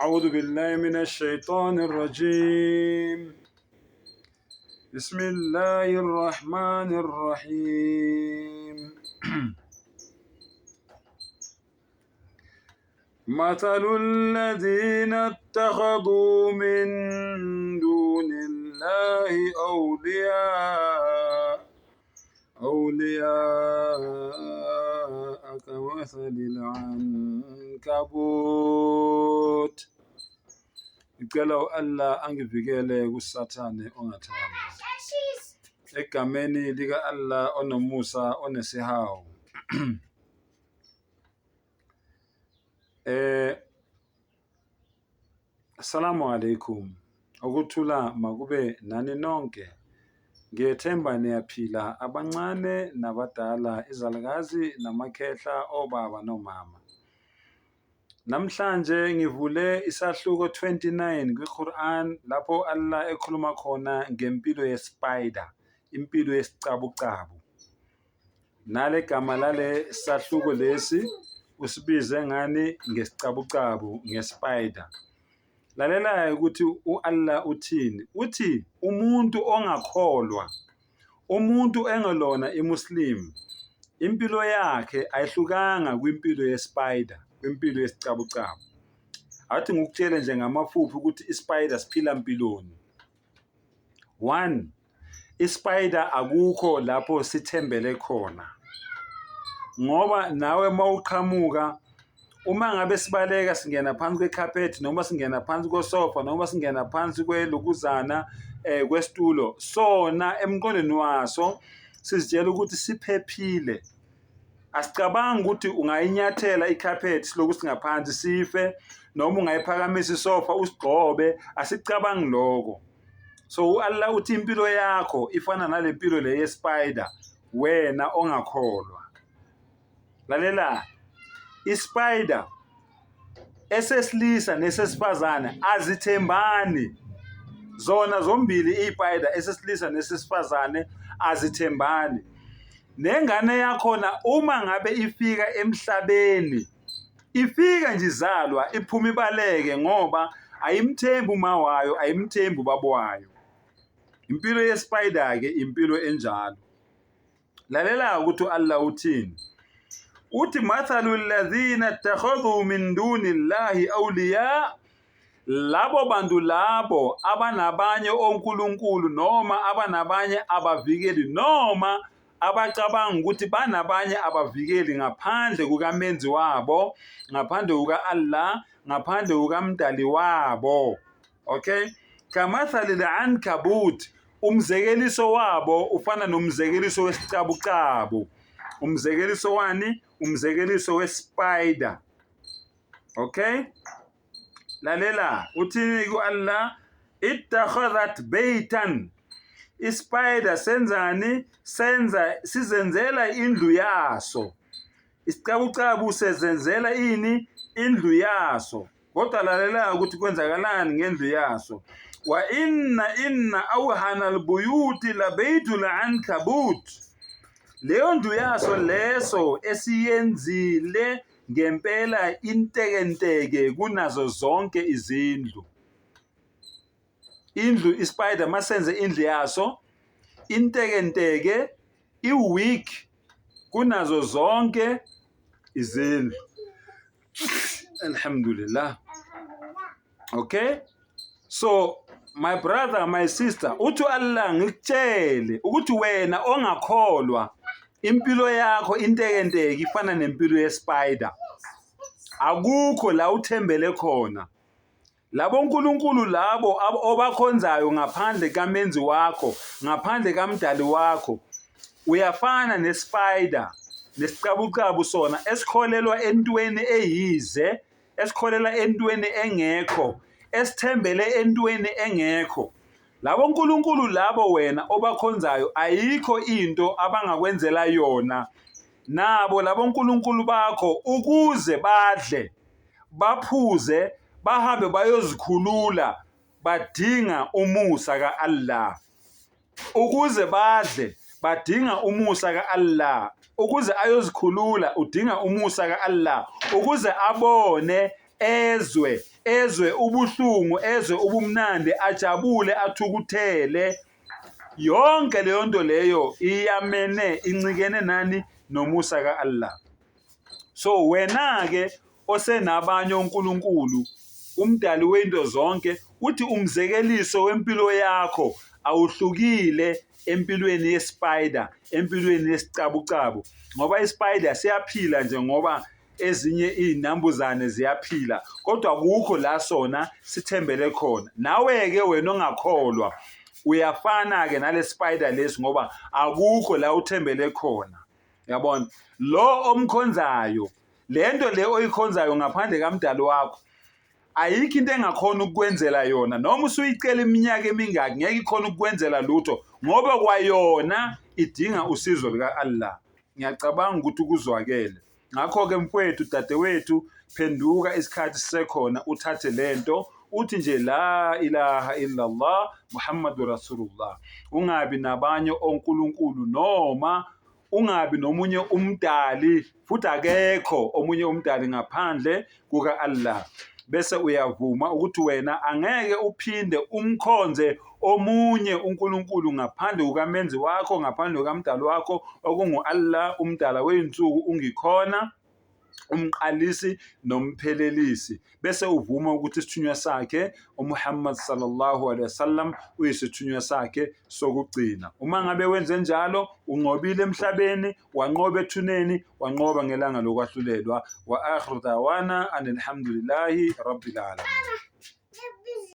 أعوذ بالله من الشيطان الرجيم بسم الله الرحمن الرحيم مثل الذين اتخذوا من دون الله أولياء أولياء كمثل العنكبوت. Ngicela u-Allah angivikele kuSathane ongathandwa. Egameni lika-Allah onomusa onesihawu. Assalamu alaikum. Ukuthula makube nani nonke. Ngiyethemba niyaphila abancane nabadala, izalukazi namakhehla, obaba nomama. Namhlanje ngivule isahluko 29 kwi-Quran lapho Allah ekhuluma khona ngempilo ye-spider, impilo yesicabucabu. Nale gama lale sahluko lesi usibize ngani? Ngesicabucabu, nge-spider. Lalela-ke ukuthi u-Allah uthini. Uthi umuntu ongakholwa, umuntu engelona iMuslim, impilo yakhe ayihlukanga kwimpilo ye-spider, kwimpilo yesicabucabu. Athi ngikutshele nje ngamafuphi ukuthi i-spider siphila mpiloni. One, ispider akukho lapho sithembele khona ngoba nawe uma uqhamuka uma ngabe sibaleka singena phansi kwekhaphethi noma singena phansi kosofa noma singena phansi kwelukuzana kwesitulo sona emqondweni waso sizitshela ukuthi siphephile. Asicabangi ukuthi ungayinyathela ikhaphethi siloku singaphansi sife noma ungayiphakamisa isofa usigxobe, asicabangi lokho. So u-Allah uthi impilo yakho ifana nale mpilo le ye-spider wena ongakholwa. Lalela, i-spider esesilisa nesesifazane azithembani. Zona zombili iy'spider esesilisa nesesifazane azithembani. Nengane yakhona uma ngabe ifika emhlabeni ifika nje izalwa iphuma ibaleke ngoba ayimthembi uma wayo, ayimthembi ubaba wayo. Impilo ye-spider-ke impilo enjalo. Lalela ukuthi u-Allah uthini. Uthi mathalu alladhina ittakhadhu min duni llahi awliya, labo bantu labo abanabanye onkulunkulu noma abanabanye abavikeli noma abacabanga ukuthi banabanye abavikeli ngaphandle kukaMenzi wabo, ngaphandle kuka-Allah, ngaphandle kukaMdali wabo. Okay? Kamathali al-ankabut, umzekeliso wabo ufana nomzekeliso wesicabucabu. Umzekeliso wani? Umzekeliso we-spider. Okay? Lalela, uthini ku-Allah? Ittakhadhat baytan. Ispider senzani? Senza sizenzela indlu yaso. Isicabucabu sezenzela ini? Indlu yaso. Kodwa lalela ukuthi kwenzakalani ngendlu yaso. Wa inna inna awhana albuyuti labeitu lankabut. Leyo ndlu yaso leso esiyenzile ngempela intekenteke kunazo zonke izindlu. Indlu ispider masenze indlu yaso intekenteke i-weak kunazo zonke izindlu. Alhamdulillah. Okay? So my brother, my sister, uthi Allah ngikutshele ukuthi wena ongakholwa impilo yakho intekenteke ifana nempilo yespider. Akukho la uthembele khona. Labo nkulunkulu labo obakhonzayo ngaphandle kamenzi wakho, ngaphandle kamdali wakho, uyafana nespider, nesicabucabu sona esikholelwa entweni eyize, esikholela entweni engekho, esithembele entweni engekho. Labo nkulunkulu labo wena obakhonzayo ayikho into abangakwenzela yona. Nabo labo nkulunkulu bakho ukuze badle, baphuze, bahambe bayozikhulula, badinga umusa ka-Allah. Ukuze badle badinga umusa ka-Allah, ukuze ayozikhulula udinga umusa ka-Allah, ukuze abone Ezwe, ezwe ubuhlungu, ezwe ubumnandi, ajabule, athukuthele. Yonke leyo nto leyo iyamene, incikene nani? Nomusa ka-Allah. So wena-ke osenabanye onkulunkulu, umdali wento zonke, uthi umzekeliso wempilo yakho awuhlukile empilweni yespider, empilweni yesicabucabu, ngoba ispider siyaphila nje ngoba ezinye iy'nambuzane ziyaphila, kodwa kukho la sona sithembele khona. Nawe-ke wena ongakholwa uyafana-ke nale spider lesi, ngoba akukho la uthembele khona. Yabona, lo omkhonzayo, le nto le oyikhonzayo ngaphandle kamdali wakho, ayikho into engakhona ukukwenzela yona. Noma usuyicela iminyaka emingaki, ngeke ikhona ukukwenzela lutho, ngoba kwayona idinga usizo lika-Allah. Ngiyacabanga ukuthi kuzwakele. Ngakho-ke mfwethu, dadewethu, phenduka isikhathi sisekhona, uthathe lento uthi nje la ilaha illallah Muhammadu Rasulullah. Ungabi nabanye onkulunkulu noma ungabi nomunye umdali, futhi akekho omunye umdali ngaphandle kuka-Allah. Bese uyavuma ukuthi wena angeke uphinde umkhonze omunye uNkulunkulu ngaphandle kukamenzi wakho, ngaphandle kukamdali wakho okungu-Allah, umdala wey'nsuku, ungikhona, umqalisi nomphelelisi. Bese uvuma ukuthi isithunywa sakhe uMuhammad sallallahu alaihi wasallam uyisithunywa sakhe sokugcina. Uma ngabe wenze njalo, unqobile emhlabeni, wanqoba ethuneni, wanqoba ngelanga lokwahlulelwa. Wa akhiru dawana anilhamdulillahi rabbil alamin.